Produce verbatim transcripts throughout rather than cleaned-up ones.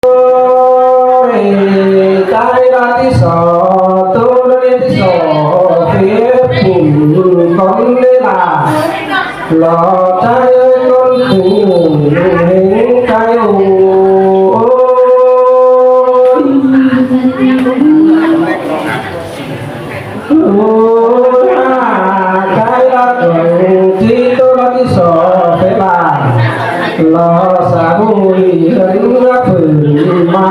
Ôi, tai ꞌlạ ꞌtí so, ꞌtố ꞌlạ ꞌtí so, phép phủn con ꞌlế ꞌva. Lo tai ơi con phủn, hên tai ôi. Ôi, ha, tai ꞌlạ con, ꞌtí ꞌtố ꞌlạ ꞌtí so, phép ꞌva. Lo sa bui hên ꞌlạ phủn, ꞌmá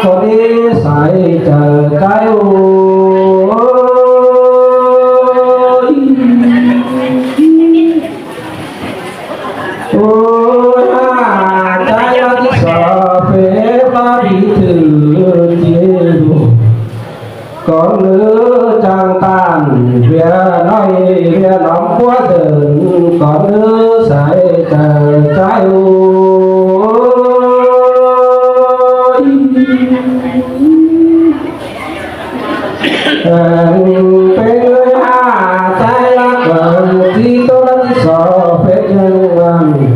con đi sai chaư tai ôi. Ôi, ha, tai ꞌlạ ꞌtí so, phép ꞌva đi thử chê đu. Con ư chang tan, ꞌviạk ꞌnọi, ꞌviạk ꞌnọm ꞌpúa dưn, con ư sai chaư tai ôi. Ên, ꞌpéng ơi ha, tai ꞌlạ con, ꞌtí ꞌtố ꞌlạ ꞌtí so, phép ꞌviạk ꞌnặn.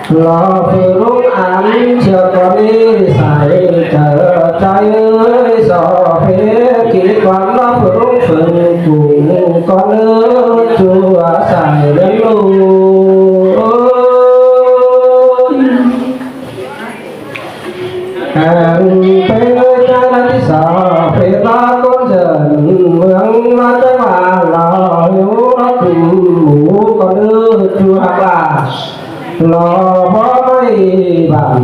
Lo phủ ꞌlống ăn ꞌchưa con đi sai chaư tai ơi, so phép kỉ con lo phủ ꞌlống phớng cung con ư ꞌchua sai ꞌlươn ꞌlụi. Ên, ꞌpéng ơi tai ꞌlạ ꞌtí so, phép ꞌva con dơn ꞌmướng ꞌmá tai ꞌva lo hiu lo cun mú con ư ꞌchua ꞌva. Lo bók ꞌmạy bản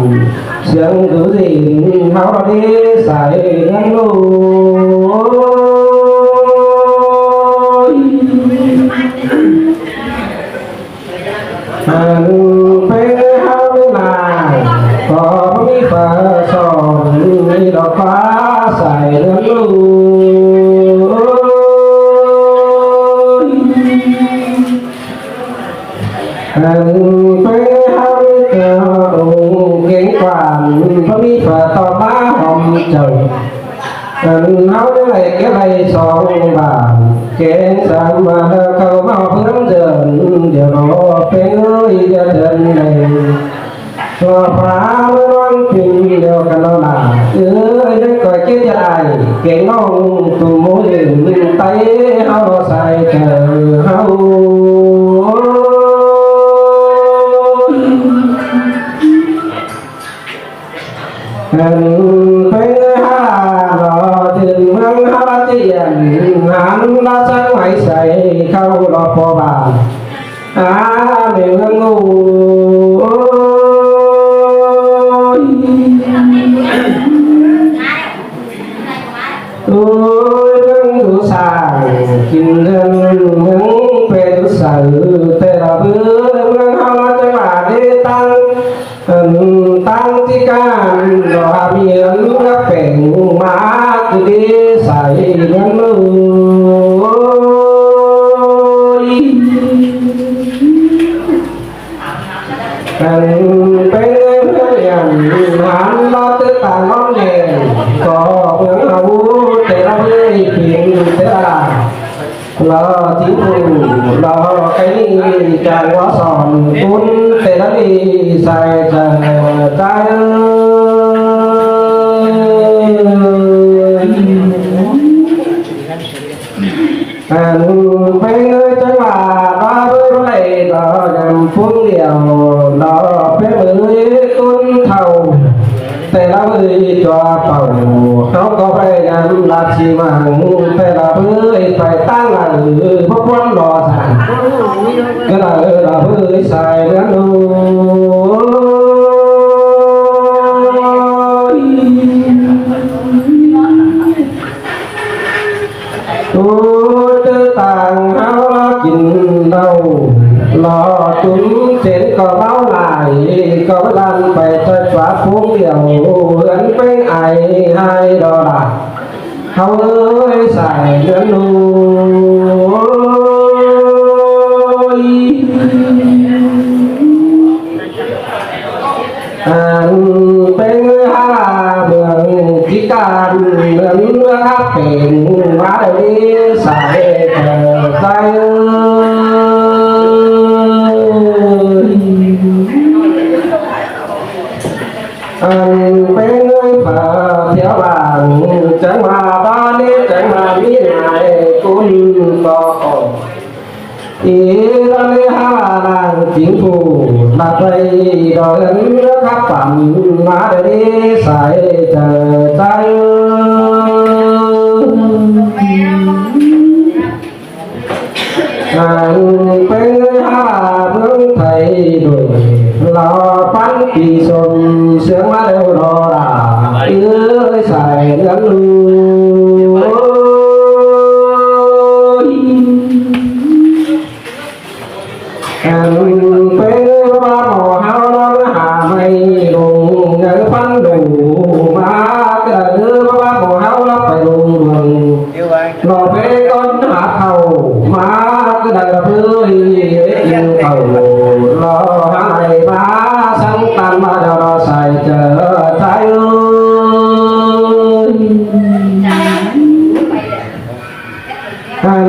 siêng dú dên ꞌháu lo đi sai ꞌlươn ꞌlụi. Ăn ꞌpéng ơi ꞌháu ꞌmí ꞌva, ꞌcọ ꞌmí pha son ꞌmí lo ꞌpá sai ꞌlươn ꞌlụi. Ăn ꞌpéng ơi ꞌháu ꞌmí ꞌcọ ung keng quan, ꞌpá ꞌmí pha ꞌto ꞌmá hom chaư. Ăn ꞌháu ꞌnhá lai ké lai song bản, keng sam ꞌva ꞌlạ khảu ꞌmá ꞌhọp ꞌhướn dơn, điêu lo ꞌpéng ơi ꞌdệt dơn lai. Lo pha ꞌmá ꞌluống pin điêu căn lo ꞌnạ. Ư ơi, ꞌnhá ꞌcoi ké ꞌdệt ai, keng ꞌnọng tu mối tai ꞌháu lo sai chaư ꞌháu. Ăn ꞌpéng ơi ha, lo dưn ꞌmướng ha ti ăn, ăn lo săng mai sai khảu lo ꞌpo bản. A, mê ꞌmướng ôi. Ôi, ꞌmướng đu sảng, kin dân ꞌmướng pê đu saư, té ꞌva bứ ꞌmướng ꞌháu ꞌmá té ꞌva đé ꞌtáng, ꞌtáng ti ꞌcan, lo ha mi ꞌhướn ꞌlá pẻng ꞌmá, cứ đé sai ꞌlươn ꞌlụi. Ăn ꞌpéng ơi ꞌhướn ăn, ăn ꞌmá té ꞌtáng ꞌnón đen, ꞌcọ ꞌmướng ꞌháu té ꞌlạ ꞌpéng té ꞌva. Lo chính phủ, lo cái chàng ꞌmá son, ꞌcốn té ꞌlạ đi sai chaư tai ơi. Ăn ꞌpéng ơi chắng ꞌva, ꞌva bới bới lai lo nhăm phung điêu, lo ꞌpéng ơi ꞌcốn thảu. Té ꞌlạ bới ꞌchua pảu, ꞌháu ꞌcọ pay nhăm ꞌlạ ꞌchí măng, té ꞌlạ bới pay ꞌtáng ꞌlạ bới báu ꞌquám lo săng. Té ꞌlạ bới ꞌlạ bới sai ꞌlươn ꞌlụi. Ú, ꞌtứ ꞌtáng ꞌháu lo kin đaư, lo tủm chén ꞌcọ báu lai, ꞌcọ báu ꞌlan pay ꞌchoi ꞌchua phung điêu, ꞌhướn ꞌpéng ai ꞌhại lo ꞌlạ. ꞌHáu ơi, sai ꞌlươn ꞌlụi. Ăn ꞌpéng ơi ha, ꞌmướng ꞌchí ꞌcan, ꞌmướng ꞌmướng hák pên, ꞌmá đảy đi sai chaư tai ơi. Ăn Pên ơi, phở thiaw bảng chắng ꞌva ꞌva ꞌnị chắng ꞌva ꞌmí nải ꞌcốn ꞌto khổ. Í ꞌlạ ꞌnị hák ꞌva lăng chính phủ ꞌlạ ꞌvạy đòi ꞌhướn khắp bản ꞌmá đảy đi sai chảu chắng. Ăn pên ơi, hák ꞌva ꞌmướng Thái đổi lỏ pắn pi sôm sương ꞌmá đeo lỏ đa ơi sai lắm lui. Ăn pên ơi, ꞌva ꞌmo ꞌháu lắm hả ꞌmạy lông ngai pắn đu ꞌmá, ꞌcứ đaư ꞌva ꞌmo ꞌháu lắm ꞌvạy lông đuôn. Lỏ pên ꞌcốn hả khảu ꞌmá, ꞌcứ đaư ꞌva ꞌpưa ꞌnhính khảu lỏ hả ꞌmá, săng ꞌtan ꞌmá đaư lỏ sai chảu chắng. Ăn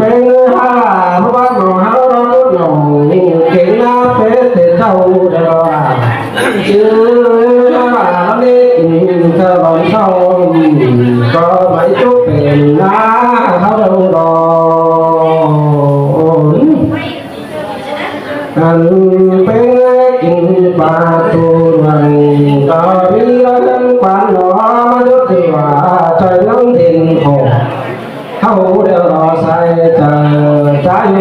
pên ơi, hák ꞌva ꞌmo ꞌháu lắm nong kén ꞌná pên ꞌtẹ ꞌchạu đaư lỏ. Chứ ꞌva ꞌnị ꞌcọ bón sau ꞌcọ ꞌmạy chúc pên ꞌná ꞌháu đaư lỏ. Ăn pên ơi, kin ꞌva tu ꞌluôn ꞌcọ ꞌmí ꞌlớn quán lỏ ꞌmá dú ꞌtứ ꞌva ꞌchoi ꞌnóng đin khổ. ꞌHáu đeo lỏ sai chảu chắng.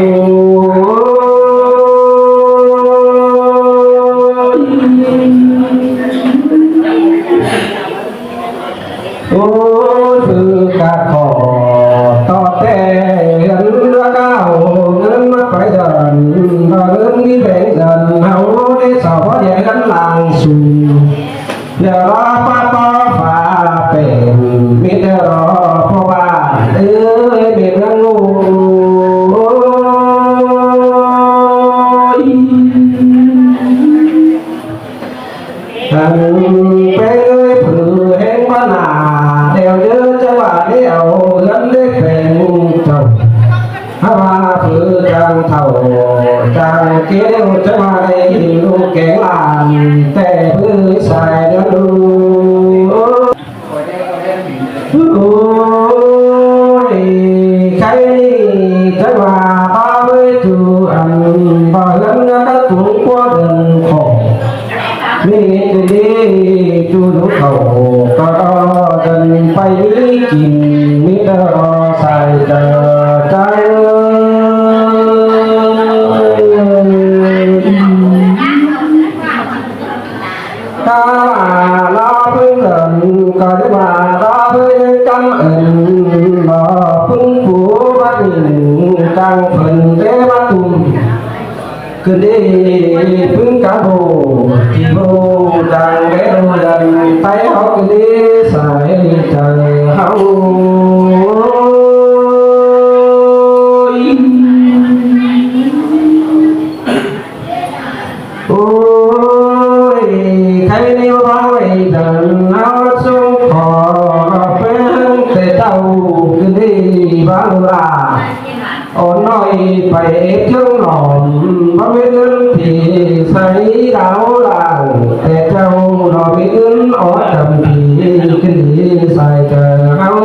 Ôi, ꞌpưa ꞌcọ khổ ꞌto ꞌtẹ ꞌhướn ꞌlạ ꞌcọ ꞌngớn ꞌmá pay dơn, ꞌva ꞌngớn ꞌmí pay dơn, ꞌháu đảy sau ꞌhọt ꞌhướn lăng su. Đeo lỏ ꞌpá ꞌto phả pên, ꞌmí đeo lỏ ꞌphọ bản ơi, ꞌmí ꞌmướng ꞌlụk. Ôi. Ăn pên ơi, ꞌpưa ꞌhéng ꞌva nả đeo đớ chắng ꞌva đé au ꞌlớn đé pên chảu. Hák ꞌva ꞌpưa chắng thảu chắng keo chắng ꞌva đé ꞌhịn ꞌlụk kéng lăn ꞌtẹ ꞌpưa sai đaư đu. Ôi, khay ꞌnị chắng ꞌva ꞌva ꞌvới tu ăn ꞌva ꞌhướn ꞌcọ túng ꞌquá đơn khổ. ꞌMí ꞌcọ đi tu đu khảu ꞌcọ đơn pay ꞌmí kin ꞌmí đaư sai chảu chắng. ꞌCọ ꞌva lỏ ꞌpứng đơn ꞌcọ đi ꞌva lỏ ꞌpứng căm ơn lỏ ꞌpứng phủ bát ꞌnhính chắng phớn đé bát tùm. ꞌCọ đi ꞌpứng cá bô, ꞌchí bô chắng đé đô đơn tay ꞌháu ꞌcọ đi sai chảu ꞌháu. Ôi. Ôi, khay ꞌnị ꞌva ꞌvạy dơn ꞌháu sung khỏ pên ꞌtẹ ꞌchạu ꞌcọ đi ꞌva ꞌlạ. Ôn ꞌnọi pay ép chướng lỏm ꞌva ꞌmí ꞌngớn phi sai đao lăng ꞌtẹ ꞌchạu lỏ ꞌmí ꞌngớn ók chăm phi ꞌcọ đi sai chảu ꞌháu.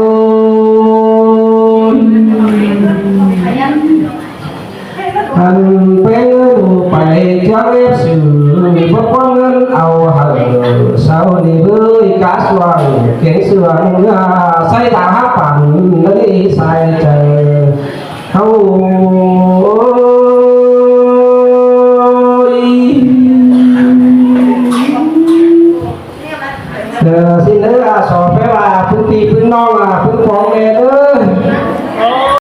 Ăn pên ơi, ꞌlụk pay chắng ép sư báu ꞌquám ꞌngớn au hảư sau ꞌnị ꞌvới cá suang kéng suang ꞌnhá sai ta hák păn ꞌnị sai chảu ꞌháu. Ôi. Ờ, ꞌsịn ꞌnớ ꞌva so phép ꞌva ꞌpứng ꞌpi ꞌpứng ꞌnọng ꞌva ꞌpứng phong ꞌme ꞌnớ.